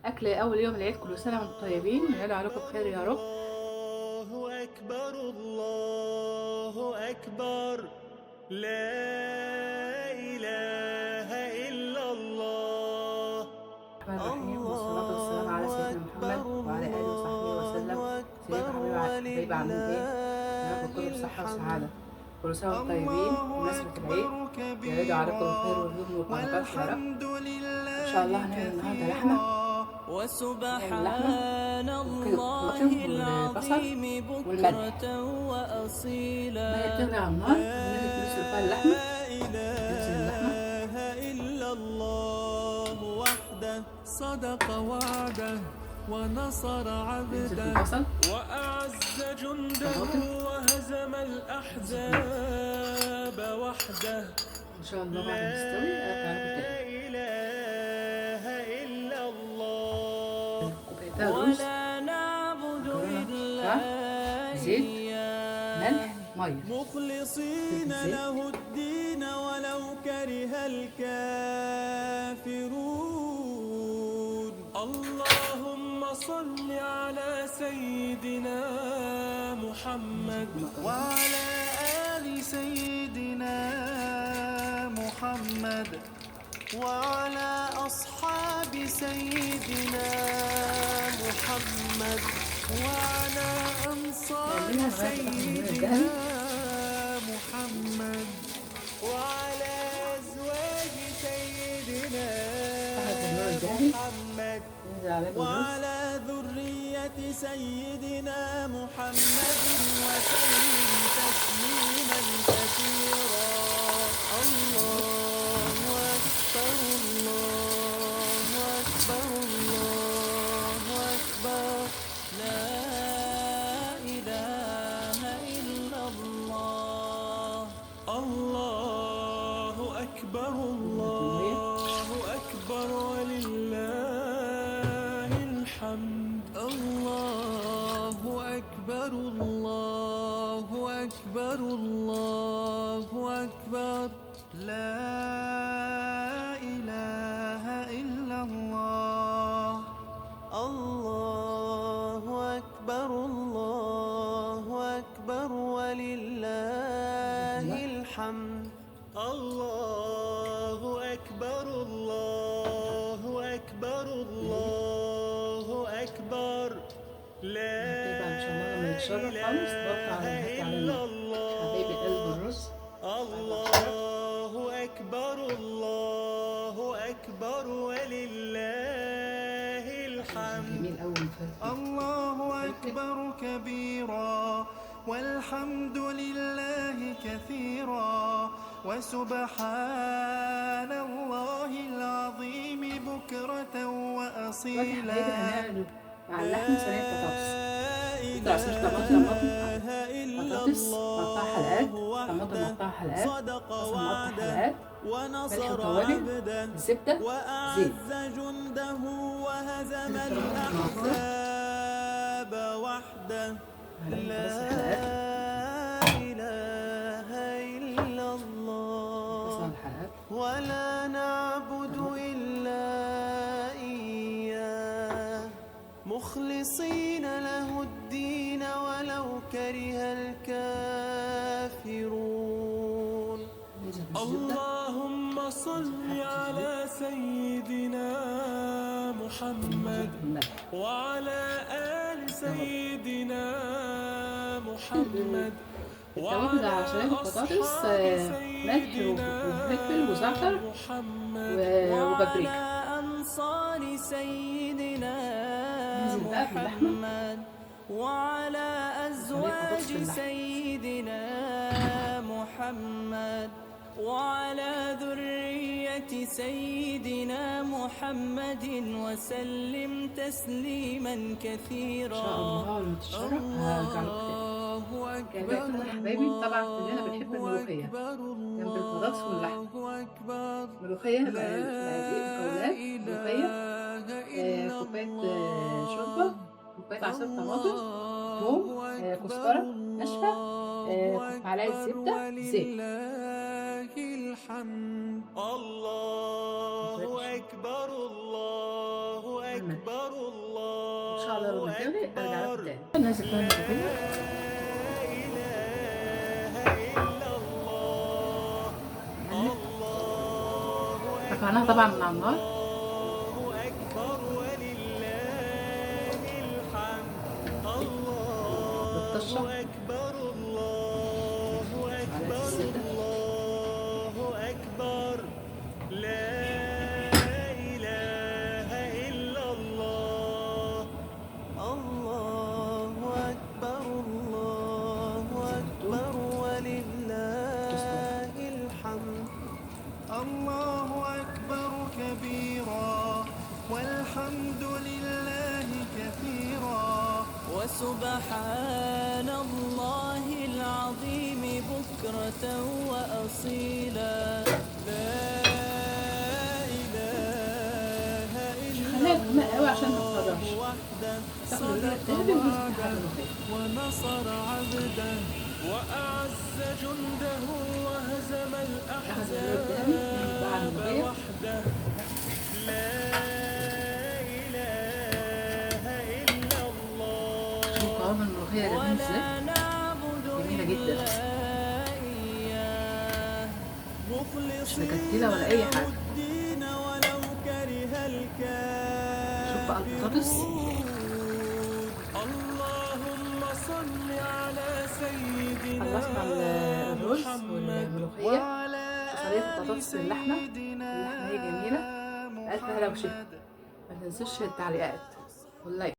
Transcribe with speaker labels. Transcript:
Speaker 1: اكل اول يوم العيد. كل سنة وانتم طيبين، ويعيد عليكم بخير يا رب.
Speaker 2: الله أكبر، الله أكبر، لا إله إلا الله.
Speaker 1: الرحمن الرحيم، والصلاة والسلام على سيدنا محمد وعلى اله وصحبه وسلم. ازيكم يا حبايبي، عاملين ايه؟ يا رب كله بصحة وسعادة. كل سنة وانتم طيبين بمناسبة العيد، يعيد عليكم الخير واليمن والبركات يا رب. ان شاء الله هنعمل النهارده لحمه،
Speaker 3: وسبحان الله
Speaker 1: والبصل
Speaker 3: العظيم
Speaker 1: والملح.
Speaker 3: بكرة وأصيلا.
Speaker 1: المية بتغلي على النار، ننزل فيها اللحمة، ننزل اللحمة.
Speaker 2: إله إلا الله وحده،
Speaker 4: صدق وعده ونصر
Speaker 1: ننزل
Speaker 4: عبده
Speaker 1: بالبصل
Speaker 4: وأعز جنده
Speaker 1: طماطم.
Speaker 4: وهزم الأحزاب وحده.
Speaker 1: ان شاء الله بعد ما تستوي ارجع لكم
Speaker 2: لا
Speaker 1: تاني.
Speaker 2: إله إلا الله.
Speaker 1: كوبايتين رز،
Speaker 3: ولا نعبد
Speaker 1: مكرونة
Speaker 3: إلا
Speaker 1: بتاع، زيت،
Speaker 3: إياه
Speaker 1: ملح، مية.
Speaker 2: مخلصين
Speaker 1: زيت.
Speaker 2: له الدين ولو كره الكافرون.
Speaker 4: اللهم صل على سيدنا محمد
Speaker 1: المكرونه.
Speaker 2: وعلى آل سيدنا محمد وعلى أصحاب سيدنا محمد وعلى أنصار
Speaker 1: نقلبها لغاية ما تاخد اللون
Speaker 2: سيدنا
Speaker 1: الذهبي.
Speaker 2: محمد وعلى أزواج سيدنا
Speaker 1: تاخد اللون الذهبي،
Speaker 2: محمد
Speaker 1: ننزل عليه بالرز.
Speaker 2: وعلى ذرية سيدنا محمد وسلم تسليما كثيرا. الله أكبر، الله أكبر، الله أكبر،
Speaker 3: لا إله إلا الله.
Speaker 4: الله أكبر، الله أكبر، ولله الحمد.
Speaker 2: الله أكبر، الله أكبر، الله أكبر، لا إله إلا الله. الله أكبر، الله أكبر، ولله الحمد. الله أكبر، الله أكبر، الله أكبر، لا
Speaker 1: هتبقى ان شاء الله لما يتشرب خالص نحط على
Speaker 2: إله
Speaker 1: نحط على
Speaker 2: إلا
Speaker 1: النار.
Speaker 2: الله.
Speaker 1: حبايبي قلب الرز.
Speaker 2: الله أكبر، الله أكبر، ولله الحمد.
Speaker 1: جميل قوي مفلفل.
Speaker 2: الله أكبر كبيرا والحمد لله كثيرا وسبحان الله العظيم بكرة
Speaker 1: دلوقتي
Speaker 2: وأصيلا.
Speaker 1: حبايبي هنعمل مع اللحمة صينية بطاطس. نحط عصير طماطم، بطاطس مقطعة حلقات، طماطم مقطعة حلقات،
Speaker 2: صدق
Speaker 1: بصل مقطع
Speaker 2: وعده
Speaker 1: حلقات، ملح
Speaker 2: ونصر
Speaker 1: وتوابل،
Speaker 2: عبده
Speaker 1: زبدة، زيت.
Speaker 2: وأعز جنده وهزم الأحزاب وحده.
Speaker 1: هنعمل
Speaker 2: لا
Speaker 1: بطاطس الحلقات،
Speaker 2: إله إلا الله.
Speaker 1: بصل الحلقات،
Speaker 2: ولا نعبد
Speaker 1: طماطم.
Speaker 2: إلا إياه مخلصين له الدين ولو كره الكافرون.
Speaker 1: ننزل بالزبدة.
Speaker 4: اللهم صل على سيدنا محمد
Speaker 1: الملح.
Speaker 4: وعلى آل سيدنا محمد
Speaker 1: التوابل على صينية البطاطس
Speaker 4: أصحاب
Speaker 1: ملح
Speaker 4: سيدنا
Speaker 1: وفلفل وزعتر
Speaker 4: محمد
Speaker 1: وبابريكا.
Speaker 3: وعلى أنصار سيدنا
Speaker 1: ننزل بقى باللحمة.
Speaker 3: محمد وعلى
Speaker 1: صينية بطاطس
Speaker 3: أزواج
Speaker 1: باللحمة.
Speaker 3: سيدنا محمد وعلى ذرية سيدنا محمد وسلم تسليما
Speaker 1: ان شاء
Speaker 3: كثيرا.
Speaker 1: الله لما تتشرب هرجع لكم تاني.
Speaker 2: الله
Speaker 1: كان بقى
Speaker 2: أكبر،
Speaker 1: كده يا حبايبي. طبعا كلنا بنحب الملوخية
Speaker 2: أكبر،
Speaker 1: جنب البطاطس واللحمة.
Speaker 2: الله أكبر،
Speaker 1: ملوخية
Speaker 2: لا
Speaker 1: مقادير مكونات ملوخية،
Speaker 2: إله إلا
Speaker 1: كوباية
Speaker 2: الله.
Speaker 1: شوربة، كوباية عصير طماطم، توم،
Speaker 2: الله أكبر،
Speaker 1: كزبرة ناشفة،
Speaker 2: الله
Speaker 1: معلقة
Speaker 2: أكبر،
Speaker 1: زبدة، زيت.
Speaker 2: ولله الحمد. الله أكبر، الله
Speaker 1: الملح. دايما. ان شاء الله لما تغلي ارجع لكم تاني. ننزل فيها الملوخية. رفعناها طبعا من على النار. بالطشه على الزبدة.
Speaker 4: الله أكبر لا إله إلا الله الله أكبر الله أكبر ولله الحمد الله أكبر كبيرا والحمد لله كثيرا
Speaker 3: وسبحان الله العظيم بكرة وأصيلا.
Speaker 4: لا إله إلا
Speaker 1: خليها تغمق قوي عشان ما تتهدرش.
Speaker 4: وحده
Speaker 1: تاخد اللون
Speaker 4: صدق
Speaker 1: الذهبي وننزل فيها
Speaker 4: وعده
Speaker 1: الملوخية.
Speaker 4: ونصر عبده وأعز جنده وهزم
Speaker 1: اخد اللون الذهبي ننزل بقى على
Speaker 4: الأحزاب
Speaker 1: الملوخية.
Speaker 4: وحده لا إله إلا الله.
Speaker 1: شوفوا قوام الملوخية جميل ازاي،
Speaker 3: ولا نعبد
Speaker 1: جميلة جدا،
Speaker 3: إلا إياه
Speaker 1: مش مكتلة ولا أي حاجة.
Speaker 4: الدين ولو كره
Speaker 1: شوف بقى البطاطس.
Speaker 4: الكافرون. اللهم صل على سيدنا
Speaker 1: خلصنا الرز
Speaker 4: محمد
Speaker 1: والملوخية
Speaker 4: وعلى
Speaker 1: وصينية
Speaker 4: آل
Speaker 1: البطاطس باللحمة.
Speaker 4: سيدنا
Speaker 1: اللحمة هي جميلة. ألف هلا وشفا. ما تنسوش التعليقات واللايك.